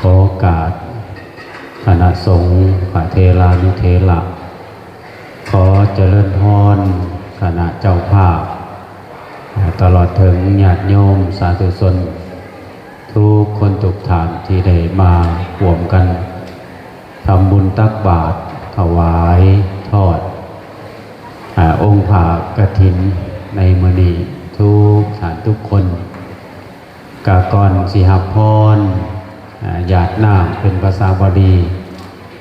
ຂໍໂອກາດຄະນະສົງ ພະເຖລານຸເຖລະ, ຂໍຈະເລີນພອນຄະນະເຈົ້າພາບ, ຕະຫຼອດເຖິງຍາດໂຍມສາທຸຊົນທຸກຄົນທຸກທ່ານທີ່ໄດ້ມາຮ່ວມກັນທຳບຸນຕັກບາດ ຖວາຍທອດ ອາ ອົງຜ້າກະຖິນໃນມື້ນີ້ທຸກທ່ານທຸກຄົນ. ກະກ່ອນຊິຮັບພອນ ອາ ຢາດນ້ຳເປັນພາສາບາລີ,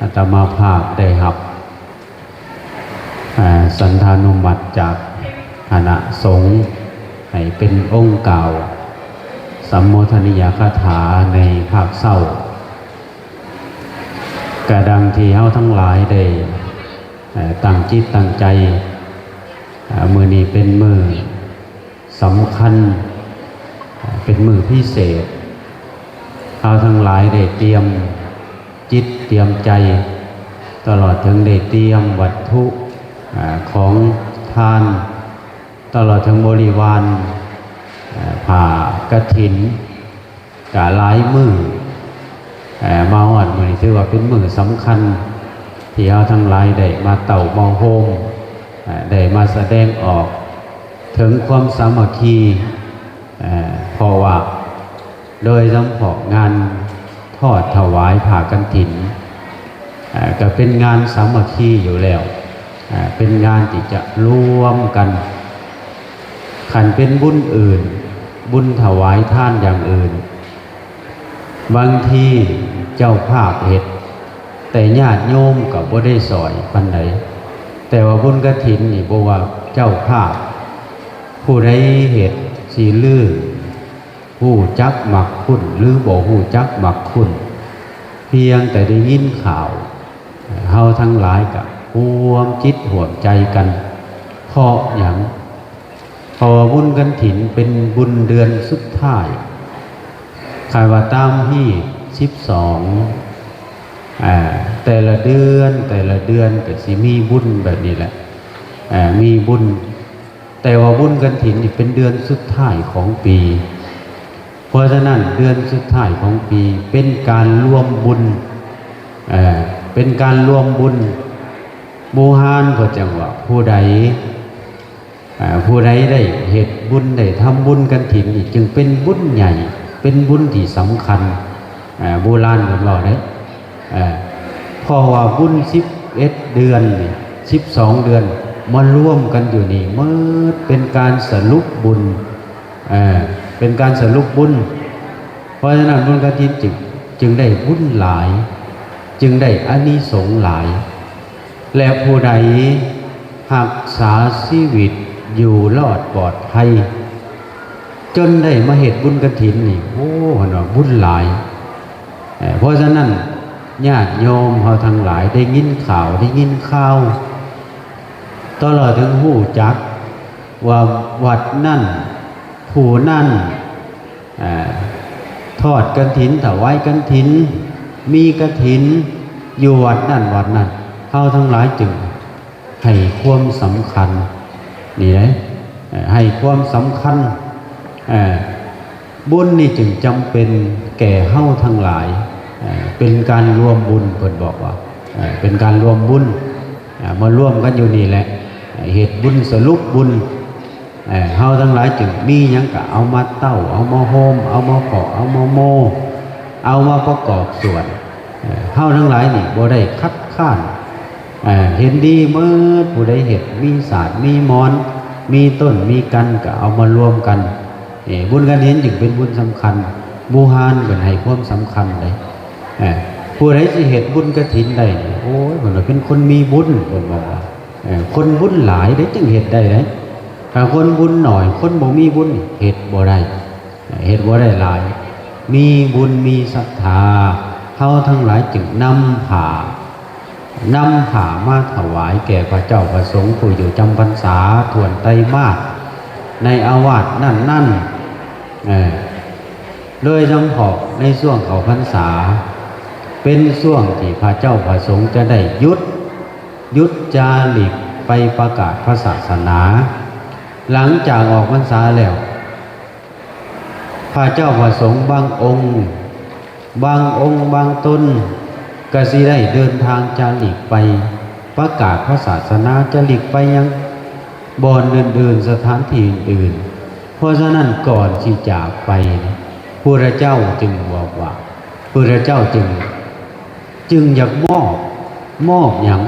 ອາດຕະມາພາບໄດ້ຮັບ ອາ ສັນທານຸມັດຈາກຄະນະສົງ ໃຫ້ເປັນອົງກ່າວສຳໂມທະນິຍະຄາຖາໃນພາກເຊົ້າ. ກະດັ່ງທີ່ເຮົາທັງຫຼາຍໄດ້ ເອີ່ ຕັ້ງຈິດຕັ້ງໃຈ, ອາ ມື້ນີ້ເປັນມື້ ສຳຄັນ ເປັນມື້ພິເສດ, ເຮົາທັງຫຼາຍໄດ້ຕຽມຈິດຕຽມໃຈ, ຕະຫຼອດເຖິງໄດ້ຕຽມວັດຖຸ ອາ ຂອງທານ, ຕະຫຼອດເຖິງບໍລິວານ ອາ ຜ້າກະຖິນ. ກະຫຼາຍມື້ ເອີ່ ມາຮອດມື້ນີ້ ຖືວ່າເປັນມື້ສຳຄັນ ທີ່ເຮົາທັງຫຼາຍໄດ້ມາເຕົ້າມາໂຮມ, ເອີ່ ໄດ້ມາສະແດງອອກເຖິງຄວາມສາມັກຄີ, ເອີ່ ເພາະວ່າໂດຍສະເພາະງານທອດຖວາຍຜ້າກະຖິນ ເອີ່ ກະເປັນງານສາມັກຄີຢູ່ແລ້ວ, ເປັນງານທີ່ຈະລວມກັນ. ຄັນເປັນບຸນອື່ນ, ບຸນຖວາຍທານຢ່າງອື່ນ, ບາງທີເຈົ້າພາບເຮັດ, ແຕ່ຍາດໂຍມກໍບໍ່ໄດ້ຊ່ອຍປານໃດ. ແຕ່ວ່າບຸນກະຖິນນີ້ ບໍ່ວ່າເຈົ້າພາບຜູ້ໃດເຮັດ ຊິລື ຮູ້ຈັກມັກຄຸນ ຫຼື ບໍ່ຮູ້ຈັກມັກຄຸນ, ພຽງແຕ່ໄດ້ຍິນຂ່າວ, ເຮົາທັງຫຼາຍກະຮ່ວມຈິດຮ່ວມໃຈກັນ. ເພາະຫຍັງ? ເພາະວ່າບຸນກະຖິນເປັນບຸນເດືອນສຸດທ້າຍ, ຄາດວ່າຕາມຮີດສິບສອງ ອາ ແຕ່ລະເດືອນ ແຕ່ລະເດືອນກະຊິມີບຸນແບບນີ້ແຫຼະ, ອາ ມີບຸນ ແຕ່ວ່າບຸນກະຖິນນີ້ເປັນເດືອນສຸດທ້າຍຂອງປີ. ເພາະສະນັ້ນເດືອນສຸດທ້າຍຂອງປີເປັນການລວມບຸນ, ເອີ່ ເປັນການລວມບຸນ. ບູຮານເພິ່ນຈັ່ງວ່າ ຜູ້ໃດ ເອີ່ ຜູ້ໃດໄດ້ເຮັດບຸນ ໄດ້ທຳບຸນກະຖິນນີ້ ຈຶ່ງເປັນບຸນໃຫຍ່ ເປັນບຸນທີ່ສຳຄັນ. ເອີ່ ໂບລານເພິ່ນເວົ້າເດ້. ເອີ່ ເພາະວ່າບຸນສິບເອັດເດືອນນີ້ ສິບສອງເດືອນ ມາລວມກັນຢູ່ນີ້ໝົດ ເປັນການສະຫຼຸບບຸນ, ເອີ່ ເປັນການສະຫຼຸບບຸນ. ເພາະສະນັ້ນບຸນກະຖິນຈຶ່ງ ຈຶ່ງໄດ້ບຸນຫຼາຍ, ຈຶ່ງໄດ້ອານິສົງຫຼາຍ. ແລະ ຜູ້ໃດຮັກສາຊີວິດຢູ່ລອດປອດໄພ ຈົນໄດ້ມາເຮັດບຸນກະຖິນນີ້ ໂອ້ ເພິ່ນວ່າບຸນຫຼາຍ. ເອີ່ ເພາະສະນັ້ນ ຍາດໂຍມເຮົາທັງຫຼາຍໄດ້ຍິນຂ່າວ ໄດ້ຍິນຂ່າວ ຕະຫຼອດເຖິງຮູ້ຈັກວ່າວັດນັ້ນ ຜູ້ນັ້ນ ເອີ່ ທອດກະຖິນ ຖວາຍກະຖິນ ມີກະຖິນຢູ່ວັດນັ້ນວັດນັ້ນ, ເຮົາທັງຫຼາຍຈຶ່ງ ໃຫ້ຄວາມສຳຄັນນີ້ເດ້, ໃຫ້ຄວາມສຳຄັນ. ບຸນນີ້ຈຶ່ງຈຳເປັນແກ່ເຮົາທັງຫຼາຍ, ເປັນການລວມບຸນ, ເພິ່ນບອກວ່າ ເປັນການລວມບຸນ, ມາລວມກັນຢູ່ນີ້ແຫຼະ, ເຮັດບຸນ ສະຫຼຸບບຸນ. ເອີ ເຮົາທັງຫຼາຍຈຶ່ງມີຫຍັງກະເອົາມາເຕົ້າ ເອົາມາໂຮມ ເອົາມາເພາະ ເອົາມາໂມ ເອົາມາປະກອບສ່ວນ. ເອີ ເຮົາທັງຫຼາຍນີ້ບໍ່ໄດ້ຄັດຄ້ານ, ເອີ ເຫັນດີໝົດ, ຜູ້ໃດເຮັດ ມີສາດ ມີໝອນ ມີຕົ້ນ ມີກັນ ກະເອົາມາລວມກັນ. ເອີ ບຸນກະຖິນຈຶ່ງເປັນບຸນສຳຄັນ, ບູຮານເພິ່ນໃຫ້ຄວາມສຳຄັນເດ້. ເອີ ຜູ້ໃດຊິເຮັດບຸນກະຖິນໄດ້ນີ້ ໂອ້ຍ ເພິ່ນວ່າເປັນຄົນມີບຸນ, ເພິ່ນບອກວ່າ ເອີ ຄົນບຸນຫຼາຍເດ້ຈຶ່ງເຮັດໄດ້ເດ້. ຖ້າຄົນບຸນໜ້ອຍ ຄົນບໍ່ມີບຸນເຮັດບໍ່ໄດ້, ເຮັດບໍ່ໄດ້ຫຼາຍ. ມີບຸນມີສັດທາ ເຮົາທັງຫຼາຍຈຶ່ງນຳຜ້າ ນຳຜ້າມາຖວາຍແກ່ພະເຈົ້າພະສົງຜູ້ຢູ່ຈຳພັນສາຖ້ວນໄຕມາດໃນອາວາດນັ້ນໆ. ເອີ ໂດຍສະເພາະໃນຊ່ວງເຂົ້າພັນສາ ເປັນຊ່ວງທີ່ພະເຈົ້າພະສົງຈະໄດ້ຢຸດ ຢຸດຈາລິກໄປປະກາດພະສາສະໜາ. ຫຼັງຈາກອອກພັນສາແລ້ວ ພະເຈົ້າພະສົງບາງອົງ ບາງອົງບາງຕົນກໍຊິໄດ້ເດີນທາງຈາລິກໄປປະກາດພະສາສະໜາ ຈາລິກໄປຍັງບ່ອນອື່ນໆ ສະຖານທີ່ອື່ນໆ. ເພາະສະນັ້ນກ່ອນຊິຈາກໄປ ພຸດທະເຈົ້າຈຶ່ງບອກວ່າ ພຸດທະເຈົ້າຈຶ່ງ ຈຶ່ງຢາກມອບ ມອບຫຍັງ?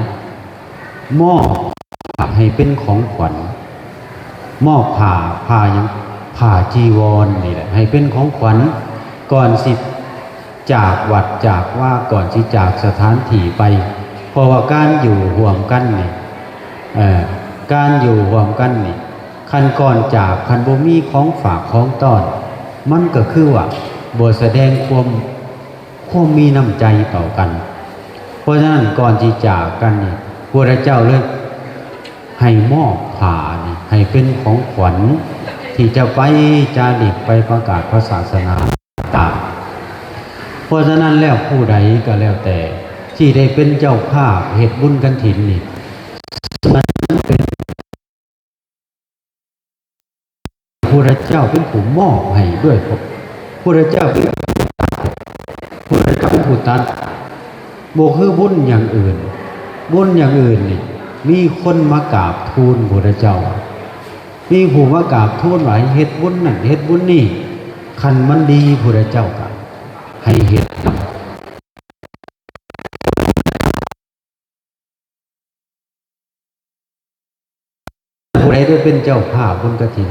ມອບຜ້າໃຫ້ເປັນຂອງຂວັນ ມອບຜ້າ ຜ້າຫຍັງ? ຜ້າຈີວອນນີ້ແຫຼະ ໃຫ້ເປັນຂອງຂວັນ ກ່ອນຊິຈາກວັດຈາກວາ ກ່ອນຊິຈາກສະຖານທີ່ໄປ. ເພາະວ່າການຢູ່ຮ່ວມກັນນີ້ ເອີ ການຢູ່ຮ່ວມກັນນີ້ ຄັນກ່ອນຈາກ ຄັນບໍ່ມີຂອງຝາກຂອງຕ້ອນ ມັນກໍຄືວ່າບໍ່ສະແດງຄວາມ ຄວາມມີນ້ຳໃຈຕໍ່ກັນ. ເພາະສະນັ້ນກ່ອນທີ່ຈາກກັນນີ້ ພະພຸດທະເຈົ້າເລີຍໃຫ້ມອບຜ້ານີ້ໃຫ້ເປັນຂອງຂວັນ ທີ່ຈະໄປຈາລິກໄປປະກາດພະສາສະໜາຕ່າງໆ. ເພາະສະນັ້ນແລ້ວ ຜູ້ໃດກໍແລ້ວແຕ່ທີ່ໄດ້ເປັນເຈົ້າພາບເຮັດບຸນກະຖິນນີ້ ມັນເປັນ ພະພຸດທະເຈົ້າເປັນຜູ້ມອບໃຫ້ດ້ວຍ ພະພຸດທະເຈົ້າເປັນ ພະພຸດທະເຈົ້າເປັນຜູ້ຕັດ ບໍ່ຄືບຸນຢ່າງອື່ນ. ບຸນຢ່າງອື່ນນີ້ ມີຄົນມາກາບທູນພະພຸດທະເຈົ້າ ມີຜູ້ມາກາບທູນວ່າໃຫ້ເຮັດບຸນນັ້ນເຮັດບຸນນີ້ ຄັນມັນດີ ພະພຸດທະເຈົ້າກໍໃຫ້ເຮັດນຳ. ຜູ້ໃດໄດ້ເປັນເຈົ້າພາບບຸນກະຖິນ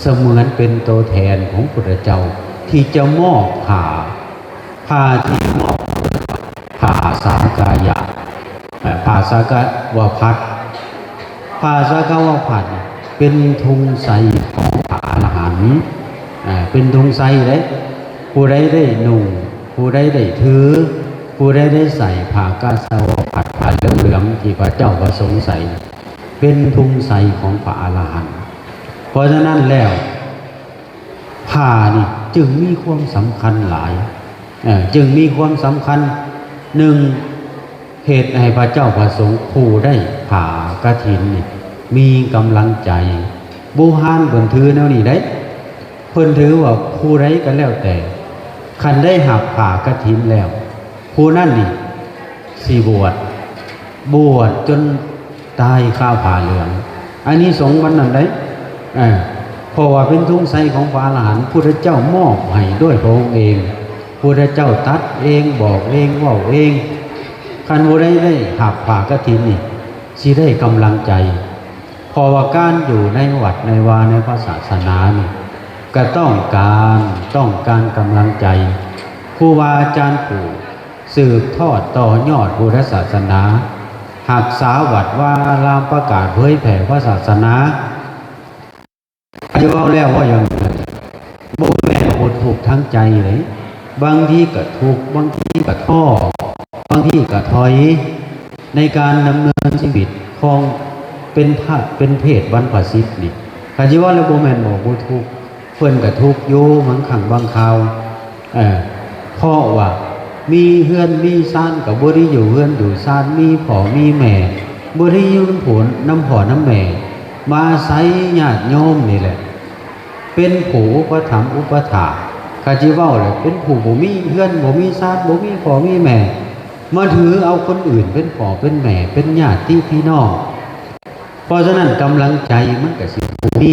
ສະເໝືອນເປັນໂຕແທນຂອງພຸດທະເຈົ້າ ທີ່ຈະມອບຜ້າ ຜ້າທີ່ມອບ ຜ້າສາກະຍະ ເອີ ຜ້າສາກະວະພັດ. ຜ້າສາກະວະພັດເປັນທຸງໄຊຂອງພະອະລະຫັນ ເປັນທຸງໄຊເດ້. ຜູ້ໃດໄດ້ນຸ່ງ ຜູ້ໃດໄດ້ຖື ຜູ້ໃດໄດ້ໃສ່ຜ້າກາສາວະພັດ ຜ້າເຫຼືອງໆ ທີ່ພະເຈົ້າປະສົງໃສ່ ເປັນທຸງໄຊຂອງພະອະລະຫັນ. ເພາະສະນັ້ນແລ້ວ ຜ້ານີ້ຈຶ່ງມີຄວາມສຳຄັນຫຼາຍ ເອີ ຈຶ່ງມີຄວາມສຳຄັນ. ໜຶ່ງ ເຮັດໃຫ້ພະເຈົ້າພະສົງຜູ້ໄດ້ຜ້າກະຖິນນີ້ມີກຳລັງໃຈ. ບູຮານເພິ່ນຖືແນວນີ້ເດ້ ເພິ່ນຖືວ່າຜູ້ໃດກໍແລ້ວແຕ່ ຄັນໄດ້ຮັບຜ້າກະຖິນແລ້ວ ຜູ້ນັ້ນນີ້ຊິບວດ ບວດຈົນຕາຍຄາຜ້າເຫຼືອງ ອານິສົງມັນນັ້ນໃດ. ເອີ ເພາະວ່າເປັນທຸງໄຊຂອງພະອະລະຫັນ ພຸດທະເຈົ້າມອບໃຫ້ດ້ວຍພະອົງເອງ ພຸດທະເຈົ້າຕັດເອງ ບອກເອງ ເວົ້າເອງ. ຄັນຜູ້ໃດໄດ້ຮັບຜ້າກະຖິນນີ້ ຊິໄດ້ກຳລັງໃຈ. ເພາະວ່າການຢູ່ໃນວັດໃນວາໃນພະສາສະໜານີ້ ກໍຕ້ອງການ ຕ້ອງການກຳລັງໃຈ. ຄູບາອາຈານຜູ້ສືບທອດຕໍ່ຍອດພຸດທະສາສະໜາ ຮັກສາວັດວາອາລາມ ປະກາດເຜີຍແຜ່ພະສາສະໜາ ທີ່ເວົ້າແລ້ວເວົ້າຢ່າງເດີມ ບໍ່ແມ່ນບໍ່ທຸກທາງໃຈເດ້. ບາງທີກໍທຸກ ບາງທີກໍທໍ້ ບາງທີກໍຖອຍ ໃນການດຳເນີນຊີວິດຂອງເປັນພະ ເປັນເພດບັນພະສິດນີ້. ຄັນຊິເວົ້າແລ້ວບໍ່ແມ່ນບໍ່ ບໍ່ທຸກ ເພິ່ນກໍທຸກຢູ່ບາງຄັ້ງບາງຄາວ ເອີ ເພາະວ່າມີເຮືອນມີຊານກໍບໍ່ໄດ້ຢູ່ເຮືອນຢູ່ຊານ ມີພໍ່ມີແມ່ ບໍ່ໄດ້ຢູ່ນຳຜົວ ນຳພໍ່ນຳແມ່ ມາອາໄສຍາດໂຍມນີ້ແຫຼະ ເປັນຜູ້ອຸປະຖຳອຸປະຖາກ. ຄັນຊິເວົ້າແລ້ວເປັນຜູ້ບໍ່ມີເຮືອນ ບໍ່ມີຊານ ບໍ່ມີພໍ່ມີແມ່ ມາຖືເອົາຄົນອື່ນເປັນພໍ່ເປັນແມ່ ເປັນຍາຕິພີ່ນ້ອງ. ເພາະສະນັ້ນກຳລັງໃຈມັນກໍຊິບໍ່ມີ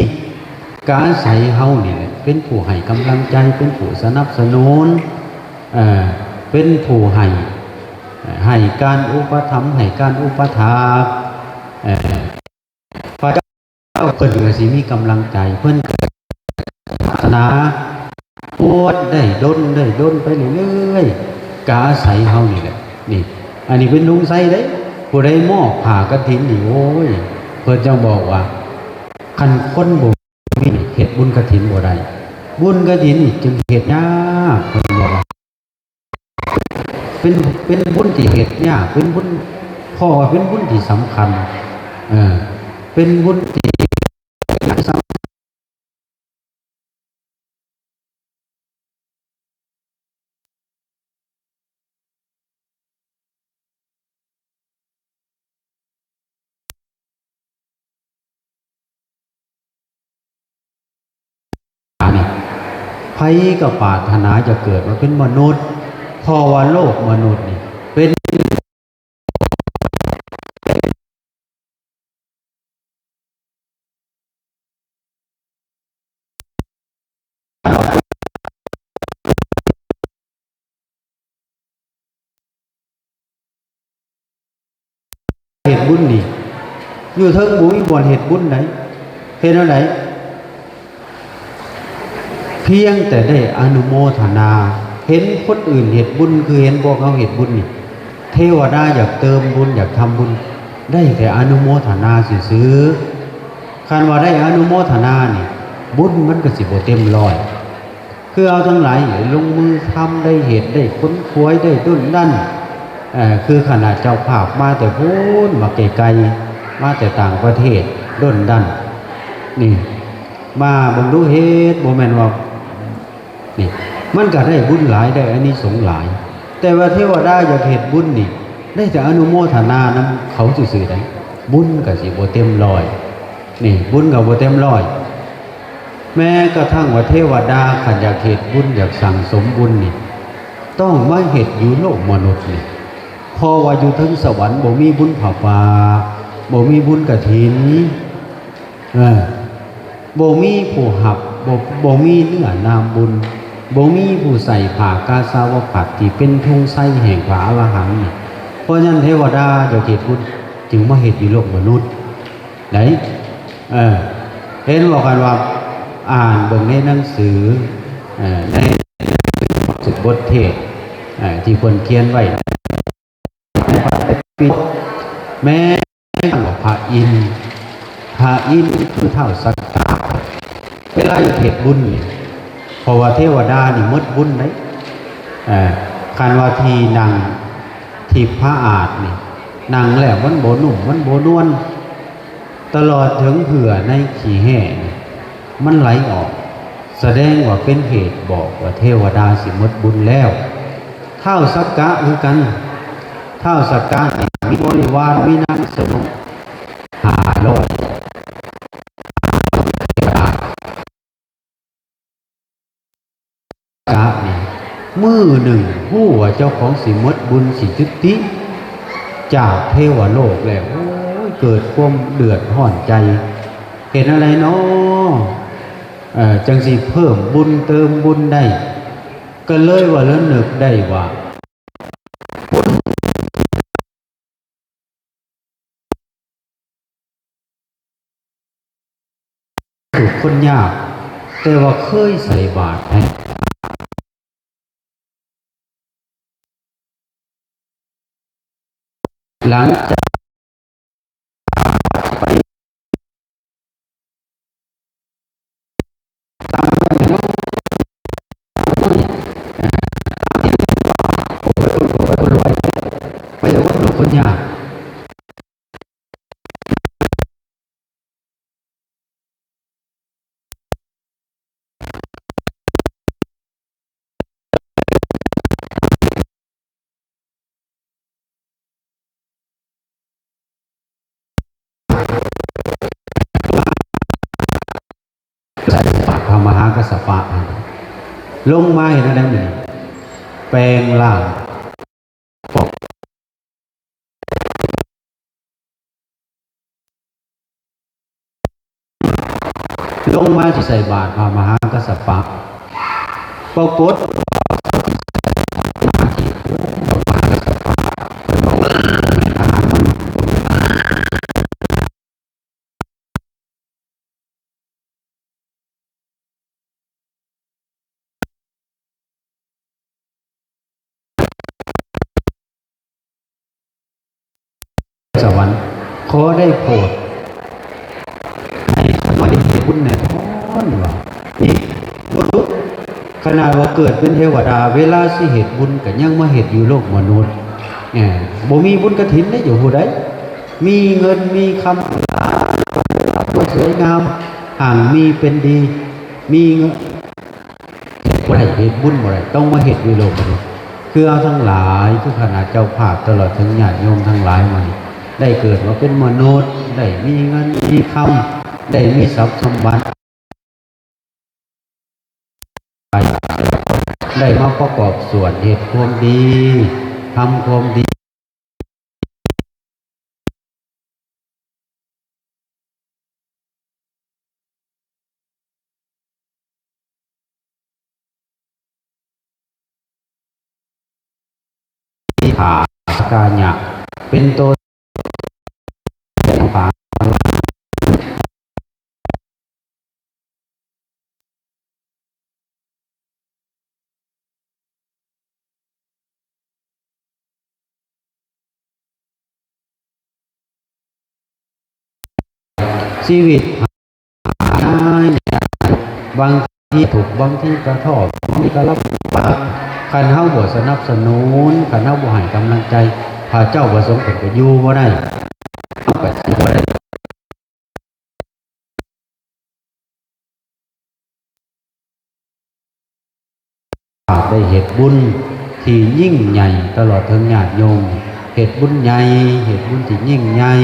ກໍອາໄສເຮົານີ້ແຫຼະເປັນຜູ້ໃຫ້ກຳລັງໃຈ ເປັນຜູ້ສະໜັບສະໜູນ ເອີ ເປັນຜູ້ໃຫ້ ໃຫ້ການອຸປະຖຳ ໃຫ້ການອຸປະຖາກ ເອີ ພະເຈົ້າເພິ່ນກໍຊິມີກຳລັງໃຈ ເພິ່ນກໍ ສາສະໜາ ບວດໄດ້ດົນ ໄດ້ດົນໄປເລື້ອຍໆ ກະອາໄສເຮົານີ້ແຫຼະ. ນີ້ ອັນນີ້ເປັນທຸງໄຊເດ້ ຜູ້ໃດມອບຜ້າກະຖິນນີ້ ໂອ້ຍ ເພິ່ນຈັ່ງບອກວ່າ ຄັນຄົນບໍ່ມີ ເຮັດບຸນກະຖິນບໍ່ໄດ້ ບຸນກະຖິນນີ້ຈຶ່ງເຮັດຍາກ ເພິ່ນບອກວ່າ ເປັນ ເປັນບຸນທີ່ເຮັດຍາກ ເປັນບຸນ ເພາະວ່າເປັນບຸນທີ່ສຳຄັນ ເອີ ເປັນບຸນທີ່ສຳ ນີ້ ໃຜກໍປາດຖະໜາຈະເກີດມາເປັນມະນຸດ ເພາະວ່າໂລກມະນຸດນີ້ເປັນ ເຮັດບຸນນີ້ ຢູ່ເທິງບໍ່ມີບ່ອນເຮັດບຸນໃດ. ເຮັດແນວໃດ? ພຽງແຕ່ໄດ້ອະນຸໂມທະນາ ເຫັນຄົນອື່ນເຮັດບຸນ ຄືເຫັນພວກເຮົາເຮັດບຸນນີ້ ເທວະດາຢາກເຕີມບຸນ ຢາກທຳບຸນ ໄດ້ແຕ່ອະນຸໂມທະນາຊື່ໆ. ຄັນວ່າໄດ້ອະນຸໂມທະນານີ້ ບຸນມັນກໍຊິບໍ່ເຕັມຮ້ອຍ. ຄືເຮົາທັງຫຼາຍລົງມືທຳ ໄດ້ເຮັດ ໄດ້ຂົນຂວາຍ ໄດ້ດົ້ນດັນ ເອີ ຄືຄະນະເຈົ້າພາບມາແຕ່ພຸ້ນ ມາໄກໆ ມາແຕ່ຕ່າງປະເທດ ດົ້ນດັນ ນີ້ ມາເບິ່ງດູເຮັດ ບໍ່ແມ່ນວ່າ ນີ້ ມັນກໍໄດ້ບຸນຫຼາຍ ໄດ້ອານິສົງຫຼາຍ. ແຕ່ວ່າເທວະດາຢາກເຮັດບຸນນີ້ ໄດ້ແຕ່ອະນຸໂມທະນານຳເຂົາຊື່ໆໃດ ບຸນກໍຊິບໍ່ເຕັມຮ້ອຍ. ນີ້ ບຸນກໍບໍ່ເຕັມຮ້ອຍ. ແມ້ກະທັ່ງວ່າເທວະດາຄັນຢາກເຮັດບຸນ ຢາກສັ່ງສົມບຸນນີ້ ຕ້ອງມາເຮັດຢູ່ໂລກມະນຸດນີ້ ເພາະວ່າຢູ່ເທິງສະຫວັນບໍ່ມີບຸນຜ້າປ່າ ບໍ່ມີບຸນກະຖິນ ເອີ ບໍ່ມີຜູ້ຮັບ ບໍ່ ບໍ່ມີເນື້ອນາມບຸນ ບໍ່ມີຜູ້ໃສ່ຜ້າກາສາວະພັດທີ່ເປັນທຸງໄຊແຫ່ງພະອະລະຫັນນີ້. ເພາະສະນັ້ນເທວະດາຢາກເຮັດບຸນ ຈຶ່ງມາເຮັດຢູ່ໂລກມະນຸດ ໄດ້ ເອີ ເຫັນບໍ່ ຄັນວ່າອ່ານເບິ່ງໃນໜັງສື ເອີ ໃນໜັງສືບົດເທດ ເອີ ທີ່ເພິ່ນຂຽນໄວ້ ແມ່ນວ່າພະອິນ ພະອິນຄືທ້າວສັກກະ ເວລາເຮັດບຸນນີ້ ເພາະວ່າເທວະດານີ້ໝົດບຸນເດ້ ເອີ ຄັນວ່າທີ່ນັ່ງທີ່ພະອາດນີ້ ນັ່ງແລ້ວມັນບໍ່ນຸ້ມ ມັນບໍ່ນວນ ຕະຫຼອດເຖິງເຫື່ອໃນຂີ້ແຫ້ນີ້ ມັນໄຫຼອອກ ສະແດງວ່າເປັນເຫດບອກວ່າເທວະດາຊິໝົດບຸນແລ້ວ. ທ້າວສັກກະຄືກັນ ທ້າວສັກກະນີ້ມີບໍລິວານ ມີນາງສະໜົມຫ້າຮ້ອຍ ກະນີ້ ມື້ໜຶ່ງຮູ້ວ່າເຈົ້າຂອງຊິໝົດບຸນ ຊິຈຸຕິຈາກເທວະໂລກແລ້ວ ໂອ້ຍ ເກີດຄວາມເດືອດຮ້ອນໃຈ ເຮັດແນວໃດນໍ ເອີ ຈັ່ງຊິເພີ່ມບຸນເຕີມບຸນໄດ້ ກໍເລີຍວ່າລະນຶກໄດ້ວ່າ ທຸກຄົນຍາກ ແຕ່ວ່າເຄີຍໃສ່ບາດໃຫ້ ຫຼັງຈາກໄປ ໄປເອົາຄົນລວຍ ໄປເອົາຄົນລວຍ ຄົນຍາກ ພະມະຫາກັດສະປະ ລົງມາເຮັດແນວໃດມື້ນີ້ ແປງຮ່າງ ລົງມາຊິໃສ່ບາດພະມະຫາກັດສະປະ ປາກົດ ສະຫວັນ ຂໍໄດ້ໂປດໃຫ້ຂ້າພະເຈົ້າໄດ້ເຮັດບຸນແດ່ເນາະ ວ່າ ນີ້ ບໍ່ທຸກ ຂະໜາດວ່າເກີດເປັນເທວະດາ ເວລາຊິເຮັດບຸນກໍຍັງມາເຮັດຢູ່ໂລກມະນຸດ ເອີ ບໍ່ມີບຸນກະຖິນເດ້ ຢູ່ຜູ້ໃດ ມີເງິນມີຄຳ ສວຍງາມ ຮັ່ງມີເປັນດີ ມີເງິນ ເຮັດບໍ່ໄດ້ ເຮັດບຸນບໍ່ໄດ້ ຕ້ອງມາເຮັດຢູ່ໂລກມະນຸດ ຄືເຮົາທັງຫຼາຍ ຄືຄະນະເຈົ້າພາບ ຕະຫຼອດເຖິງຍາດໂຍມທັງຫຼາຍມານີ້ ໄດ້ເກີດມາເປັນມະນຸດ ໄດ້ມີເງິນມີຄຳ ໄດ້ມີຊັບສົມບັດ ໄປ ໄດ້ມາປະກອບສ່ວນເຮັດຄວາມດີ ທຳຄວາມດີ ທີ່ຂາກາຍະ ເປັນຕົ້ນ ຊີວິດຫາຍາກ ບາງທີທຸກ ບາງທີກະທໍ້ ບາງທີກະລຳບາກ. ຄັນເຮົາບໍ່ສະໜັບສະໜູນ ຄັນເຮົາບໍ່ໃຫ້ກຳລັງໃຈ ພະເຈົ້າພະສົງເພິ່ນກະຢູ່ບໍ່ໄດ້ ເຮົາກະຊິບໍ່ໄດ້ ໄດ້ເຮັດບຸນທີ່ຍິ່ງໃຫຍ່ ຕະຫຼອດເຖິງຍາດໂຍມ ເຮັດບຸນໃຫຍ່ ເຮັດບຸນທີ່ຍິ່ງໃຫຍ່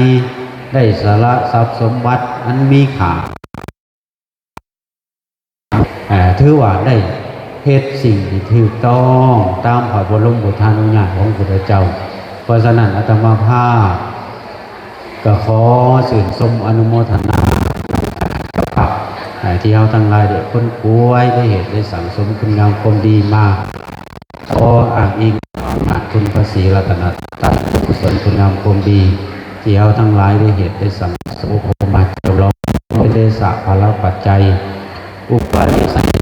ໄດ້ສະຫຼະຊັບສົມບັດອັນມີຄ່າ ເອີ ຖືວ່າໄດ້ເຮັດສິ່ງທີ່ຖືກຕ້ອງຕາມພະບໍລົມໂພທານຸຍາດຂອງພຸດທະເຈົ້າ. ເພາະສະນັ້ນ ອາດຕະມາພາບ ກໍຂໍຊື່ນຊົມອະນຸໂມທະນາ ເຈົ້າພາບ ທີ່ເຮົາທັງຫຼາຍໄດ້ຂົນຂວາຍ ໄດ້ເຮັດໄດ້ສັ່ງສົມຄຸນງາມຄວາມດີມາ. ຂໍອ້າງອີງອຳນາດຄຸນພະສີລັດຕະນະໄຕ ກຸສົນຄຸນງາມຄວາມດີ ທີ່ເຮົາທັງຫຼາຍໄດ້ເຮັດໄດ້ສັ່ງສົມມາ ຈຳລອງເປັນເດຊະພາລະປັດໄຈ ອຸປະນິໄສ